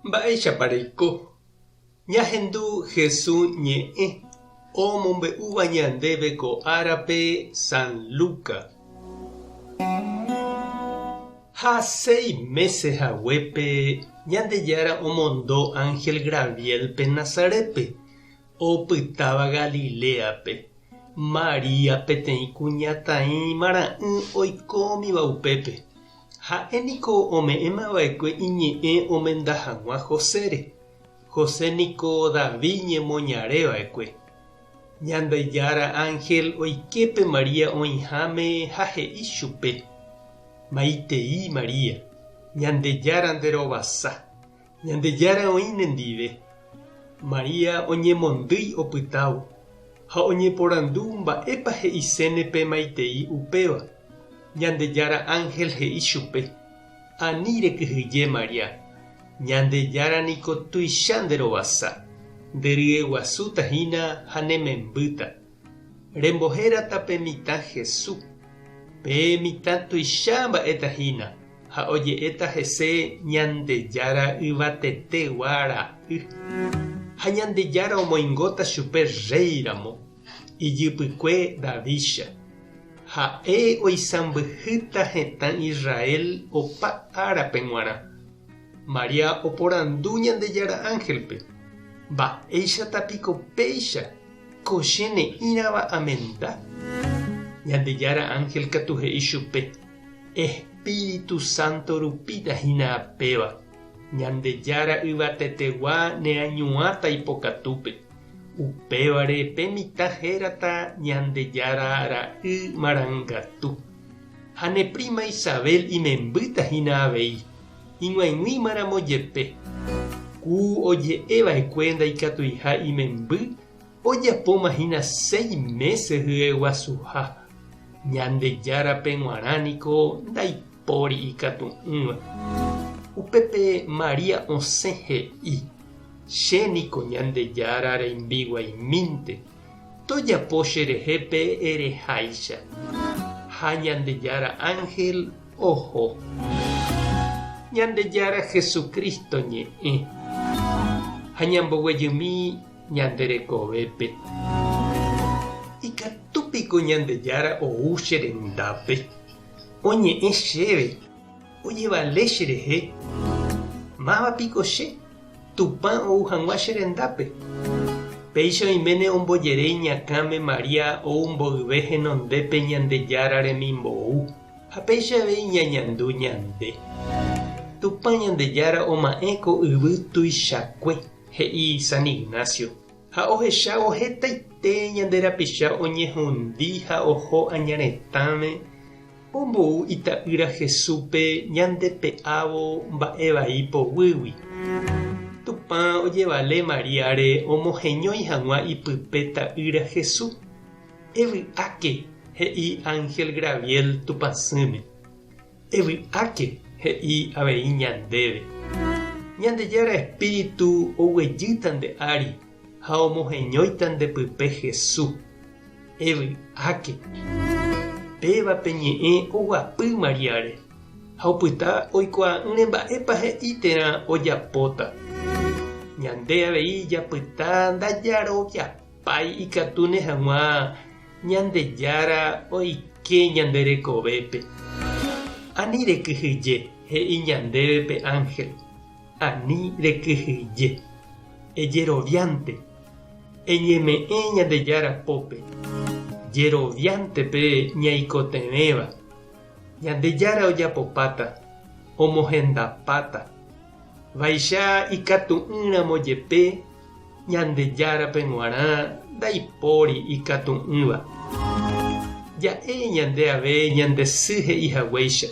Mba'éichapa reiko? Ñahendu Hesu ñe'ẽ omombe'úva ñandéve ko árape San Luca. Ha séi mése haguépe Ñandejára omondo ánhel Graviélpe Nazarétpe, opytáva Galiléape. María peteĩ kuñataĩ marã'ỹ oikómiva upépe. Ha'e niko ome'ẽma va'ekue iñe'ẽ omenda hag̃ua Josére. José niko David ñemoñare va'ekue. Ñandejára ánhel oike pe María oĩháme ha he'i chupe, Maitei María, Ñandejára nde rovasa, Ñandejára oĩ nendive. María oñemondýi opytávo, ha oñeporandu mba'épa he'iséne pe maitei upéva. Ñandejára ánhel he'i chupe, Ani rekyhyje María, Ñandejára niko tuicha nde rovasa, nde ryeguasúta hína ha ne membýta. Rembohérata pe mitã Jesús. Pe mitã tuicha mba'éta hína ha oje'éta hese Ñandejára yvatetegua ra'y. Ha Ñandejára omoingóta chupe rréi ramo, ijypykue Davídcha. Ha'e oisãmbyhýta hetã Israel opa árape g̃uarã. María oporandu Ñandejára ánhelpe, Mba'éichata piko péicha ko che ne'ĩrava amenda? Ñandejára ánhel katu he'i chupe, Espíritu Santo rupíta hína péva, Ñandejára yvatetegua neañuãta ipokatúpe. Upévare pe mitã hérata Ñandejára Ra'y Marangatu. Ha ne príma Isabel imembýta hína avei, ig̃uaig̃uímaramo jepe. Ku oje'e va'ekue ndaikatuiha imemby, ojapóma hína séi mése hyeguasuha. Ñandejárape g̃uarã niko ndaipóri ikatu'ỹva. Upépe María osẽ he'i. Che niko Ñandejára rembiguaimínte, tojapo cherehe pe ereháicha. Ha Ñandejára ánhel oho. Ñandejára Jesucristo ñe'ẽ. Ha ñamboguejymi ñande rekovépe. Ikatu piko Ñandejára ou che rendápe, oñe'ẽ chéve, ojevale cherehe? Máva piko che? Tupã ou hag̃ua che rendápe. Péicha oiméne ombojere iñakãme María ou mboyve henondépe Ñandejára remimbou, ha péicha avei ñañandu ñande. Tupã Ñandejára oma'ẽ ko yvy tuichakue, he'i San Ignacio, ha ohechávo hetaite ñande rapicha oñehundi ha oho aña retãme, Ombou ita'ýra Jesúspe ñande pe'ávo mba'e vai poguýgui. Tupã ojevale Maríare omoheñói hag̃ua ipype ta'ýra Jesús. Evy'áke, he'i ánhel Graviel Tupãsýme. Evy'áke, he'i avei ñandéve. Ñandejára espíritu oguejýta nde ári ha omoheñóita nde pype Jesús. Evy'áke! Péva pe ñe'ẽ oguapy Maríare, ha opyta oikuaa'ỹre mba'épa he'i térã ojapóta. Ñande avei japyta ndajaroviapái ikatúne hag̃ua Ñandejára oike ñande rekovépe. Ani rekyhyje, he'i ñandéve pe ánhel, ani rekyhyje. Ejeroviánte. Eñeme'ẽ Ñandejára pópe, jeroviánte pe ñaikotevẽva. Ñandejára ojapopáta, omohendapáta. Vaicha ikatu'ỹramo jepe, Ñandejárape g̃uarã ndaipóri ikatu'ỹva. Ja'e ñande ave ñande sy he'i haguéicha,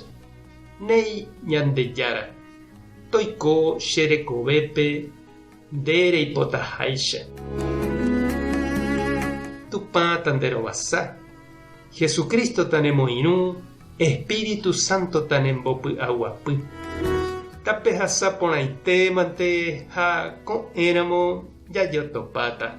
Néi Ñandejára, toiko che rekovépe Nde reipotaháicha. Tupã tanderovasa, Jesucristo tanemoirũ, Espíritu Santo tanembopy'aguapy. Tapehasa porãite mante ha ko'ẽramo jajotopáta.